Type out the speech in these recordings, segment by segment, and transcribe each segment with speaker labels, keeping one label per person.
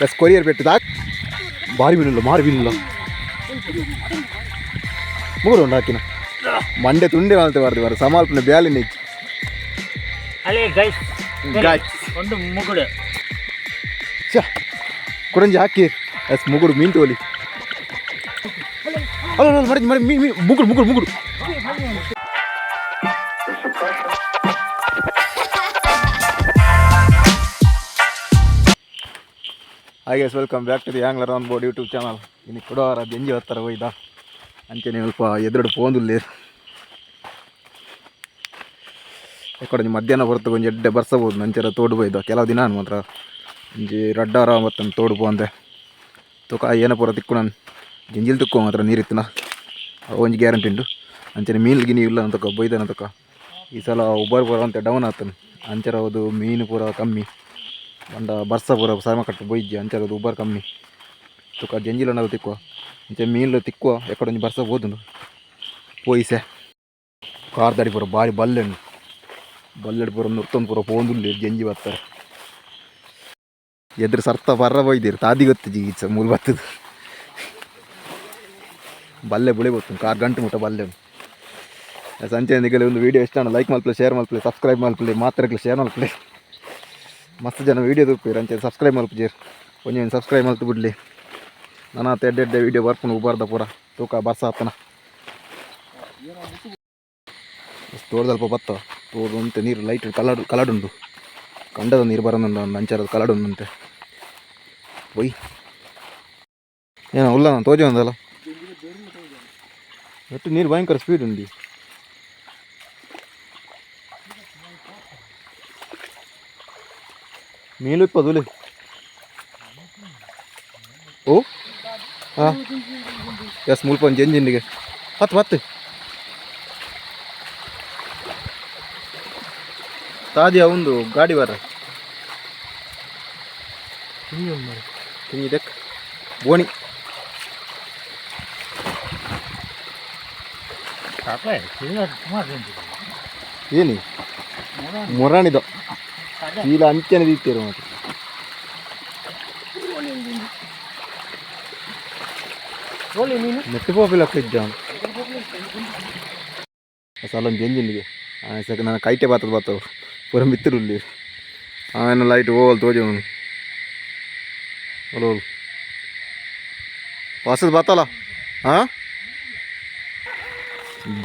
Speaker 1: Bus courier ಪೆಟ್ಟು ಬಾರಿ ಮೀನಿಲ್ಲ, ಮಾರಿ ಮೀನಿಲ್ಲ. ಮೂರು ಉಂಡು ಹಾಕಿನ ಮಂಡೆ ತುಂಡೆ ಮಾಡ್ತೆ ಬಾರ್ದು ಬಾರ ಸಮಾಲ್ಪನ ಬ್ಯಾಲಿನ ಹೆಚ್ಚು.
Speaker 2: ಅಲೇ ಗೈಸ್.
Speaker 1: ಗಾಯ್ಸ್.
Speaker 2: ಒಂದು ಮುಗುಡು.
Speaker 1: ಛ, ಕುರಂಜಿ ಹಾಕಿ. ಎಸ್, ಮುಗುಡು ಮೀನ್ ತೋಲಿ. ಅಲ್ಲ ಅಲ್ಲ, ಮಡಿ ಮಡಿ, ಮೀನ್ ಮೀನ್, ಮುಗುಡು ಮುಗುಡು ಮುಗುಡು. Hi guys, welcome back to the angler on board YouTube channel. ಇನ್ನು ಕೊಡೋರ ಬೆಂಜಿ ಹತ್ತರ ಹೋಯ್ದ ಅಂಚನೆ ಸ್ವಲ್ಪ ಎದುರುಡು ಪೋಂದುಲ್ಲೇರು. ಎಕ್ಕಡ ಮಧ್ಯಾಹ್ನ ಹೊರತು ಒಂಜಿ ಎಡ್ಡೆ ಬರ್ಸಬಹುದು. ನಂಚರ ತೋಡು ಪೋಯ್ದ ಕೆಲವು ದಿನ ಮಾತ್ರ ಒಂಜಿ ರಡ್ಡಾರ ಬತ್ತನ್ ತೋಡು ಪೋಂದೆ. ತುಕ ಏನ ಪೂರ ತಿಕ್ಕು ನಾನು ಜಿಂಜಿಲ್ ತಿಕ್ಕು ಮಾತ್ರ ನೀರಿತ್ತಿನ ಒಂಜಿ ಗ್ಯಾರಂಟಿ ಉಂಟು. ಅಂಚನೆ ಮೀನು ಗಿನಿ ಇಲ್ಲ ಅಂತಕ ಬೊಯ್ದನ ತಕ. ಈ ಸಲ ಉಬ್ಬರ್ ಪೂರ ಅಂತ ಡೌನ್ ಆತನು. ಅಂಚರ ಅದು ಮೀನು ಪೂರ ಕಮ್ಮಿ ಬಂಡ ಬರ್ಸ ಪೂರ ಸಮ ಕಟ್ಟು ಬೊಯ್ಜಿ. ಅಂಚರ ಅದು ಉಬ್ಬರ್ ಕಮ್ಮಿ. ತುಕ ಜಂಜಿಲ್ ಅನ್ನೋದು ತಿಕ್ಕುವ ಅಂಚೆ ಮೀನು ತಿಕ್ಕುವ. ಎಕ್ಕಡ ಒಂಜಿ ಬರ್ಸ ಹೋದುಂಡು ಪೋಯಿಸೆ. ಕಾರ್ದಡಿ ಪೂರ ಬಾರಿ ಬಲ್ಲೆಣ್ಣು ಬಲ್ಲೆಡ್ ಪೂರ ನುರ್ತೊಂದು ಪೂರ ಪೋಂದುಲ್ಲೇರು. ಜಂಜಿ ಬರ್ತಾರೆ ಎದುರು ಸರ್ತ ಬರ್ರ ಬೊಯ್ದಿರು. ತಾದಿ ಗೊತ್ತು ಜಿಗಿತ್ಸ ಮೂಲು ಬತ್ತದ ಬಲ್ಲೆ ಬುಳಿ ಗೊತ್ತು ಕಾರ್ ಗಂಟು ಮುಟ್ಟ ಬಲ್ಲೆ. ಸಂಚೆ ನಿಗಲೆ ಒಂದು ವೀಡಿಯೋ ಇಷ್ಟ ಲೈಕ್ ಮಲ್ಪಲೆ, ಶೇರ್ ಮಲ್ಪಲೆ, ಸಬ್ಸ್ಕ್ರೈಬ್ ಮಲ್ಪಲೆ, ಮಾತ್ರ ಶೇರ್ ಮಲ್ಪಲೆ. ಮಸ್ತ್ ಜನ ವೀಡಿಯೋ ತೂಪೀರ್. ಅಂಚೆ ಸಬ್ಸ್ಕ್ರೈಬ್ ಮಲ್ಪುಜೇರ್. ಒಂಜಿ ಒಂಜಿ ಸಬ್ಸ್ಕ್ರೈಬ್ ಮಲ್ತು ಬಿಡ್ಲಿ. ನನ್ನ ಎಡ್ಡೆ ಎಡ್ಡೆ ವೀಡಿಯೋ ಬರ್ಪುಂಡು ಉಬಾರ್ದ ಪೂರ. ತೂಕ ಬರ್ಸ ಆತನ ತೋಡ್ದಲ್ಪ ಬತ್ತ ತೋಡು ಅಂತೆ. ನೀರು ಲೈಟ್ ಕಲಡ್ ಕಲಡುಂಡು. ಕಂಡದ ನೀರು ಬರೋದುಂಡು. ಅಂಚಾರದ ಕಲಡುಂಟೆ. ಪೊಯ್ ಏನೋ ಉಲ್ಲ ನಾನು ತೋಜೆ ಒಂದಲ್ಲ. ಒಟ್ಟು ನೀರು ಭಯಂಕರ ಸ್ಪೀಡ್ ಉಂಡಿ. ಮೀನು ಇಪ್ಪದುಲೆ. ಓ ಹಾಂ, ಎಸ್, ಮುಲ್ಪ ಒಂಜಿ ಎಂಜಿನ್ಗೆ ಪತ್ತು ಪತ್ತು ತಾದಿ ಒಂದು ಗಾಡಿ ಬರ ತಿಂಗಿ ದೆಕ್ ಬೋಣಿ. ಏನಿ ಮೊರಾಣಿದ ಚೀಲ ಅಂಚನೆ ದೀತೀರು ಮತ್ತೆ. ನೆಟ್ಟು ಪೋಪಿಲಕ್ಕ ಇಜ್ಜ ಸಲೊಂದು ಎಂಜಿನ್ಗೆ ಸಕ ನನ್ನ ಕೈಟೆ ಬಾತದ ಬಾತವು ಪೂರ ಮಿತ್ತರುಲ್ಲಿ. ಆಯ್ನ ಲೈಟ್ ಓಲ್ ತೋಜವನು. ಓಲ್ ವಾಸದ ಬಾತಲ್ಲ. ಹಾಂ,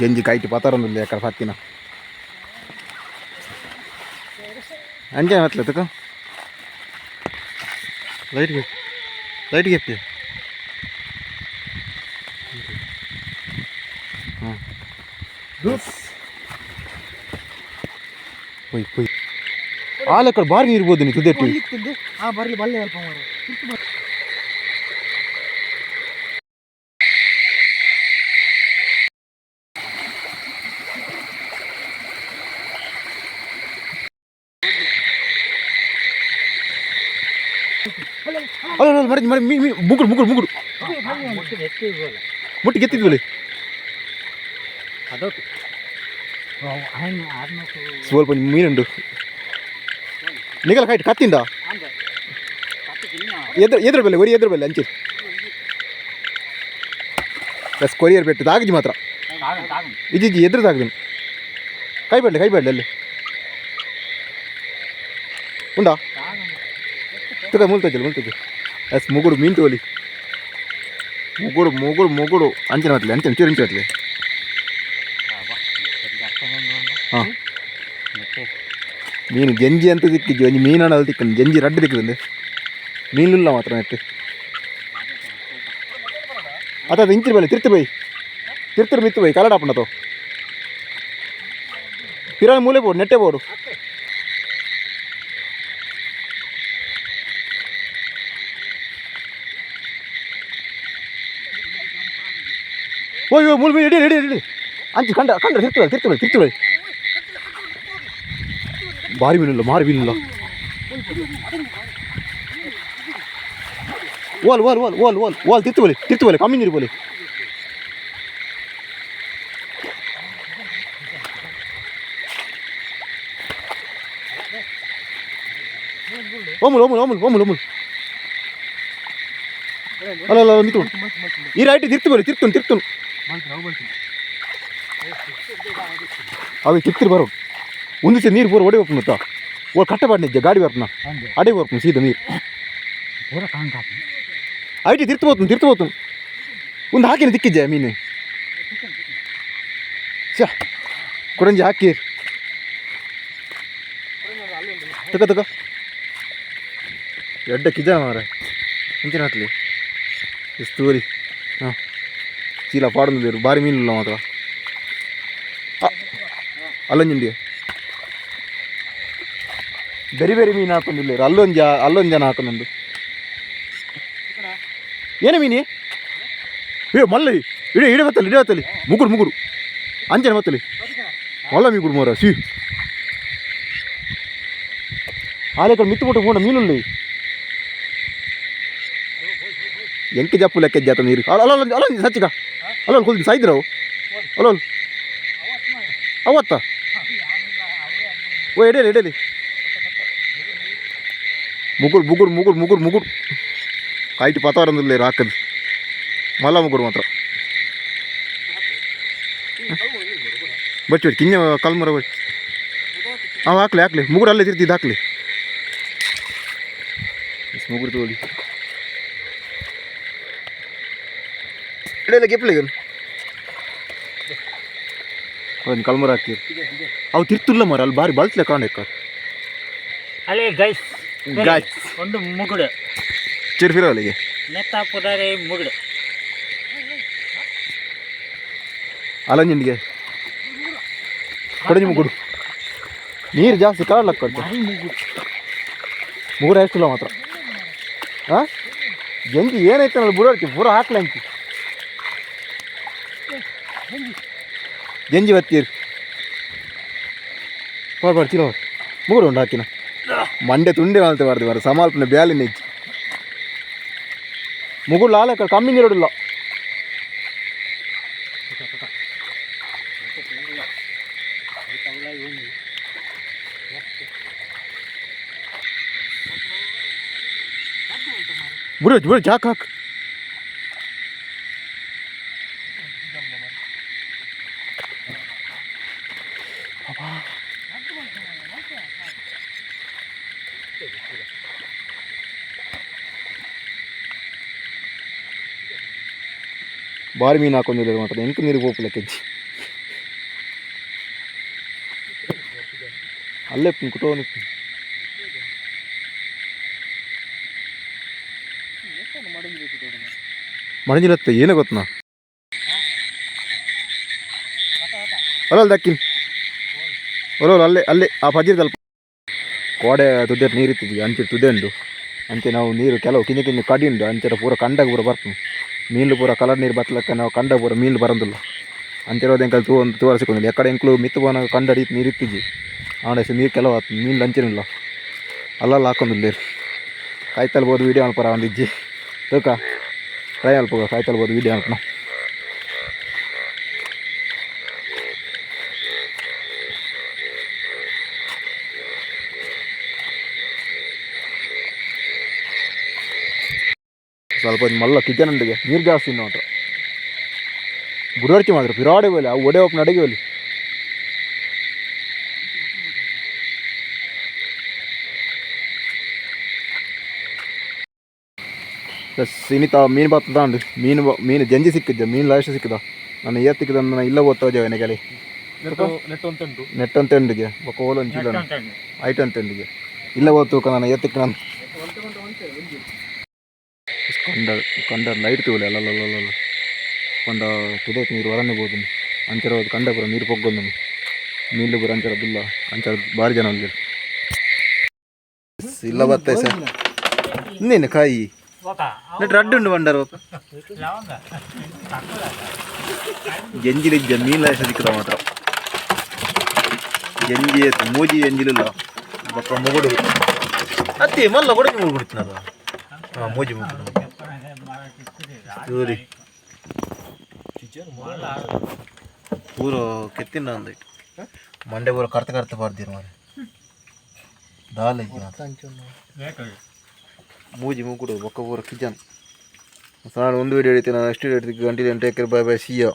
Speaker 1: ಗೆಂಜಿ ಕೈಟ್ ಪತಾರೊಂದುಲ್ಲೆ ಅక్కడ ಪತ್ತಿನ ಅಂಚನೆ ಮತ್ಲೆ ತುಕ ಲೈಟ್ ಲೈಟ್ ಗೆಪ್ಪಿ. ಹಾಂ, ಪೊಯ್ ಪೊಯ್. ಆಲ ಕಡೆ ಬಾರಿ ಇರ್ಬೋದು ನೀ ತುದೆಟ್ಟು.
Speaker 2: ಆ ಬರ್ಲಿ ಬಲ್ಲೆ ಅಲ್ಪ ಮಾರ್ರೆ.
Speaker 1: ಅಲ್ಲ ಅಲ್ಲ, ಮಡಿ ಮಡಿ, ಮೀನು ಮೀನು, ಮುಗುಡು ಮುಗುಡು ಮುಗುಡು. ಮುಟ್ಟಿ ಗೆತ್ತಿದ್ವಲ್ಲಿ. ಸ್ವಲ್ಪ ಮೀನುಂಡು ನಿಗಲ ಕೈಟ್ ಕತ್ತಿಂದ ಎದುರು ಎದುರು ಬೆಲೆ ಒರಿ ಎದುರು ಬೆಲೆ ಅಂಚೆ. ಬಸ್ ಕೊರಿಯರ್ ಪೆಟ್ಟು ತಾಗಜಿ ಮಾತ್ರ. ಇಜ್ಜಿ ಎದುರು ತಾಗದು. ಕೈ ಬಡ್ಲೆ ಕೈ ಬಡ್ಲೆ. ಅಲ್ಲಿ ಉಂಡಾ ತುಕ ಮುಲ್ತಜ್ಜಲ್ಲ ಮುಲ್ತಜ್ಜ. ಎಸ್, ಮುಗುಡು ಮೀನು ತೋಲಿ. ಮುಗುಡು ಮುಗುಡು ಮುಗುಡು. ಅಂಚನೆ ಬತ್ತಲೆ ಅಂಚನೆ ಚೂರು ಇಂಚೆ ಬತ್ತಲೆ. ಹಾಂ, ಮೀನು ಜಂಜಿ ಅಂತ ತಿಕ್ಕಿಜ್ಜಿ. ಒಂಜಿ ಮೀನು ಅಲ್ಲಿ ತಿಕ್ಕಂದು ಜಂಜಿ ರಡ್ಡು ತಿಕ್ಕದಂದೆ. ಮೀನುಲ್ಲ ಮಾತ್ರ ನೆಟ್ಟು ಅತ್ತ ಇಂಚಿನ ಬಲೆ ತಿರ್ತು ಬೈ ತಿರ್ತಿರು ಮಿತ್ತು ಬೈ ಕಲಡ ಆಪುಂಡತೋ. ಪಿರಾನ್ ಮೂಲೆ ಬೋಡು ನೆಟ್ಟೆ ಬೋಡು. ಓಯ್ ಓಯ್, ಮೂಲೆ ಇಡಿ ಇಡಿ ಇಡಿ. ಅಂಚು ಕಂಡ ಕಂಡ ತಿರ್ತು ತಿರ್ತು ತಿರ್ತು. ಬಾರಿ ಮೀನಿಲ್ಲ, ಮಾರಿ ಮೀನಿಲ್ಲ. ಓಲ್ ಓಲ್ ಓಲ್ ಓಲ್ ಓಲ್ ಓಲ್. ತಿರ್ತು ಬೋಲಿ ತಿರ್ತು ಬೋಲಿ ಕಮ್ಮಿ ನೀರು ಬೋಲಿ. ಓಮುಲ್ ಓಮುಲ್ ಓಮುಲ್ ಓಮುಲ್ ಓಮುಲ್. ಅಲ್ಲ ಅಲ್ಲ ಮಿತ್ತು. ಈ ರೈಟ್ ತಿರ್ತು ಬರಿ, ತಿರ್ತುನ್ ತಿರ್ತುನ್. ಅವೆ ತಿರ್ತಿರು ಬರೋ. ಒಂದು ಸೆ ನೀರು ಪೂರ ಒಡೆ ಹೋಗ್ತು ಮತ್ತ ಓ ಕಟ್ಟಬಾಡ್ ನಿಜ್ಜ ಗಾಡಿ ಬರ್ಪುನ ಅಡೆ ಬರ್ಪುನ ಸೀದಾ ನೀರು.
Speaker 2: ಪೂರ ಕಾಂಕ.
Speaker 1: IT ತಿರ್ತು ಹೋತು, ತಿರ್ತು ಹೋತು. ಒಂದು ಹಾಕಿನ ತಿಕ್ಕಿದ್ದೆ ಮೀನು. ಶ ಕುರಂಜಿ ಹಾಕಿ. ತಕ ತಕ ಎಡ್ಡ ಕಿಜ ಮಾರ ಅಂಚಿನ ಹಾಕ್ಲಿ ತೂರಿ. ಹಾಂ, ಚೀಲ ಪಾಡೊಂದು ಬಾರಿ ಮೀನಿಲ್ಲ ಮಾತ್ರ. ಅಲ್ಲೊಂಜಿ ಬೇರೆ ಬೇರೆ ಮೀನು ಹಾಕೊಂಡಿಲ್ಲ. ಅಲ್ಲೊಂದು ಅಲ್ಲೊಂದು ಜನ ಹಾಕೊಂಡೊಂದು ಏನು ಮೀನಿ? ಏ ಮಲ್ಲ ಇಡೀ ಇಡೀ ಬತ್ತಲಿ, ಇಡೀ ಬತ್ತಲಿ. ಮುಗುರು ಮುಗುರು ಅಂಚನೆ ಬತ್ತಲಿ. ಮಲ್ಲ ಮೀಗುರು ಮೋರ ಸಿ ಆಲೆ ಕಡೆ ಮಿತ್ತು ಬಿಟ್ಟು ಪೋಂಡ ಮೀನುಲ್ಲ. ಎಂಕೆ ಜಪ್ಪು ಲೆಕ್ಕ ಜಾತ ನೀರು. ಅಲ್ಲ ಅಲ್ಲ ಅಲ್ಲ, ಸಚ್ಚಿಕ ಅಲ್ಲ ಕೊಲ್ದಿ ಸಾಯ್ದಿರವು. ಅಲ್ಲ ಅಲ್ಲ, ಅವತ್ತ ಓ ಎಡೇಲಿ ಎಡೇಲಿ. ಮುಗುರು ಮುಗುರು ಮುಗುರು ಮುಗುರು ಮುಗುರು ಕೈಟ್ ಪತಾರಂದಿಲ್ಲ ಹಾಕದು. ಮಲ್ಲ ಮುಗುರು ಮಾತ್ರ. ಬಚ್ಚಿ ಕಿಂಜ ಕಲ್ಮರ ಬಚ್ಚಿ. ಅವು ಹಾಕ್ಲಿ ಹಾಕ್ಲಿ. ಮುಗುರು ಅಲ್ಲೇ ತಿರ್ತಿದ್ದು ಹಾಕ್ಲಿ. ಮುಗುರು ತೋಲಿ ಇಡೆಲ್ಲ ಗೆಪ್ಲೆ. ಒಂದು ಕಲ್ಮರ ಹಾಕಿ. ಅವು ತಿರ್ತುಲ್ಲ ಮರ ಅಲ್ಲಿ ಬಾರಿ ಬಲ್ತ್ಲೆ ಕಾಣಕ್ಕ.
Speaker 2: ಅಲ್ಲೇ ಗೈಸ್.
Speaker 1: ಗಾಯ್ಸ್.
Speaker 2: ಒಂದು ಮುಗುಡು.
Speaker 1: ಚಿರ್ಫಿರೋ ಅಲ್ಲಿಗೆ.
Speaker 2: ನೆತ್ತ ಹಾಕುದಾರೆ ಮುಗುಡು.
Speaker 1: ಅಲಂಜಿಂಡಿಗೆ ಕೊಡಂಜಿ ಮುಗುಡು. ನೀರು ಜಾಸ್ತಿ ಕಾಡ್ಲಕ್ಕ.
Speaker 2: ಭಾರಿ ಮುಗುಡು.
Speaker 1: ಮುಗುಡು ಎಷ್ಟಿಲ್ಲ ಮಾತ್ರ. ಹಾಂ, ಜಂಜಿ ಏನೈತೆ ಅಲ್ಲಿ ಬುಡೋಡ್ತಿ ಪೂರ ಹಾಕ್ಲೆ ಅಂಚಿ ಜಂಜಿ ಬತ್ತೀರಿ. ಬಾರ್ ಚೀಲ ಮುಗುಡು ಉಂಡು ಹಾಕಿನ. ಮಂಡೆ ತುಂಡೆ ಮಾಡ್ತೆ ಬಾರ್ದು ಬಾರ ಸಮಾಲ್ಪನ ಬ್ಯಾಲಿ ನೆಚ್ಚಿ ಮುಗುಡು ಲಾಲ ಕಮ್ಮಿ ನೀರುಡಿಲ್ಲ. ಬುಡ ಬುಡ ಜಾಕ್ ಹಾಕ್. ಬಾರಿ ಮೀನು ಹಾಕೊಂಡಿಲ್ಲ ಮಾತ್ರ. ಎಂಕ ನೀರು ಪೋಪುಲ ಕೆಜ್ಜಿ ಅಲ್ಲೇ ಕುಟೋನಿ. ಮಣಜಿಲತ್ತ ಏನು ಗೊತ್ತನಾ? ಅಲ್ಲ ದಕ್ಕಿನ್ ಒಲೋ ಅಲ್ಲೇ ಅಲ್ಲೇ ಆ ಪಜಿರ್ದಲ್ಪ ಕೋಡೆ ತುದೆ ನೀರು ಇತ್ತಿದ್ವಿ. ಅಂಚೆ ತುದೆ ಉಂಡು. ಅಂಚೆ ನಾವು ನೀರು ಕೆಲವು ಕಿಂಜ ಕಿಂಜ ಕಡಿ ಉಂಡು. ಅಂಚೆ ಪೂರ ಕಂಡಗ ಪೂರ ಬರ್ಪು ಮೀನು. ಪೂರ ಕಲರ್ ನೀರು ಬತ್ತಲಕ್ಕ ನಾವು ಕಂಡ ಪೂರ ಮೀನು ಬರಂದಿಲ್ಲ. ಅಂಚೆ ಎಂಕಲ್ ತೂ ಒಂದು ತೂರ ಸಿಕ್ಕೊಂದಿಲ್ಲ. ಎಕ್ಕಡೆ ಎಂಕ್ಲು ಮಿತ್ತು ಪೋನಾಗ ಕಂಡ ಅಡಿ ನೀರು ಇತ್ತಿಜ್ಜಿ. ಆಂಡ ನೀರು ಕೆಲವು ಆತು ಮೀನು ಅಂಚೆನಿಲ್ಲ. ಅಲ್ಲಲ್ಲ ಹಾಕೊಂಡಿಲ್ಲ. ಕಾಯ್ತಲ್ಬೋದು ವೀಡಿಯೋ ಮಲ್ಪರ ಒಂದಿಜ್ಜಿ ತೂಕ ಟ್ರೈ ಮಲ್ಪ. ಕಾಯ್ತಲ್ಬೋದು ವೀಡಿಯೋ ಮಲ್ಪನ. ಸ್ವಲ್ಪ ಒಂಜಿ ಮಲ್ಲ ಕಿಚನ್ ಉಂಡಿಗೆ ನೀರು ಜಾಸ್ತಿ ಇನ್ನು ಮಾತ್ರ. ಬುಡರ್ಚಿ ಮಾತ್ರ ಪಿರಾಡೆ ಬೋಲಿ. ಅವು ಒಡೆ ಒಪ್ಪನ ಅಡಿಗೆ ಬೋಲಿ. ಬಸ್ ಇನ್ನಿತ ಮೀನು ಬರ್ತದ ಉಂಡು. ಮೀನು ಮೀನು ಜಂಜಿ ಸಿಕ್ಕಿದ್ದೆ. ಮೀನು ಲಾಸ್ಟ್ ಸಿಕ್ಕಿದ. ನಾನು ಏರ್ ತಿಕ್ಕಿದ ನನ್ನ ಇಲ್ಲ ಓದ್ತಾ ಜವನೆಗಲಿ.
Speaker 3: ನೆಟ್ ಅಂತ ಉಂಟು.
Speaker 1: ನೆಟ್ ಅಂತ ಉಂಡಿಗೆ ಬೊಕ್ಕ ಓಲು ಒಂಚಿ ಐಟ್ ಅಂತ ಉಂಡಿಗೆ ಇಲ್ಲ ಓದ್ತು ನಾನು ಏತಿಕ್. ನಾನು ಕಂಡ ಕಂಡ ಲೈಟ್ ತೂಲೆ. ಅಲ್ಲ ಅಲ್ಲ ಅಲ್ಲ, ಪಂಡ ತುದೆಕ್ ನೀರು ವರನೆ ಬೋದು. ಅಂಚರ ಕಂಡ ಪೂರ ನೀರು ಪೊಗ್ಗೊಂದು ಮೀನು ಪೂರ ಅಂಚರ ಬಿಲ್ಲ. ಅಂಚರ ಬಾರಿ ಜನ ಉಲ್ಲೆರ್. ಇಲ್ಲ ಬತ್ತ ಸರ್ ಇನ್ನೇನು ಕಾಯಿ ನೆಟ್ ರಡ್ಡು ಉಂಡು ಬಂಡಾರ.
Speaker 2: ಲವಂಗ.
Speaker 1: ಜಂಜಿಲಿಜ್ಜ ಮೀನು ಸಿಕ್ಕದ ಮಾತ್ರ. ಜಂಜಿ ಏತ್ ಮೂಜಿ ಜಂಜಿಲಿಲ್ಲ. ಬೊಕ್ಕ ಮುಗುಡು ಅತ್ತಿ ಮಲ್ಲ ಕೊಡಂಜಿ ಮುಗುಡು ಕುಡಿತೀನಲ್ಲ. ಹಾಂ, ಮೂಜಿ ಮುಗುಡು ತೂರಿ. ಪೂರ ಕೆತ್ತಿನ ಅಂದೈಟ್ ಮಂಡೆ ಪೂರ ಕರ್ತ ಕರ್ತ ಪಾಡ್ದಿರು ಮಾರೆ. ದಾಲ ಇಜ್ಜಿ ಮಾತ್ರ. ಮೂಜಿ ಮುಗುಡು ಬೊಕ್ಕ ಪೂರ ಕಿಜನ್. ಸೊ ನಾನು ಒಂದು ವೀಡಿಯೋ ಹಿಡಿತೀನಿ, ನಾನು ನೆಕ್ಸ್ಟ್ ವೀಡಿಯೋ ಹಿಡಿತೀನಿ. ಗಂಟೆ take care, bye bye, see ya.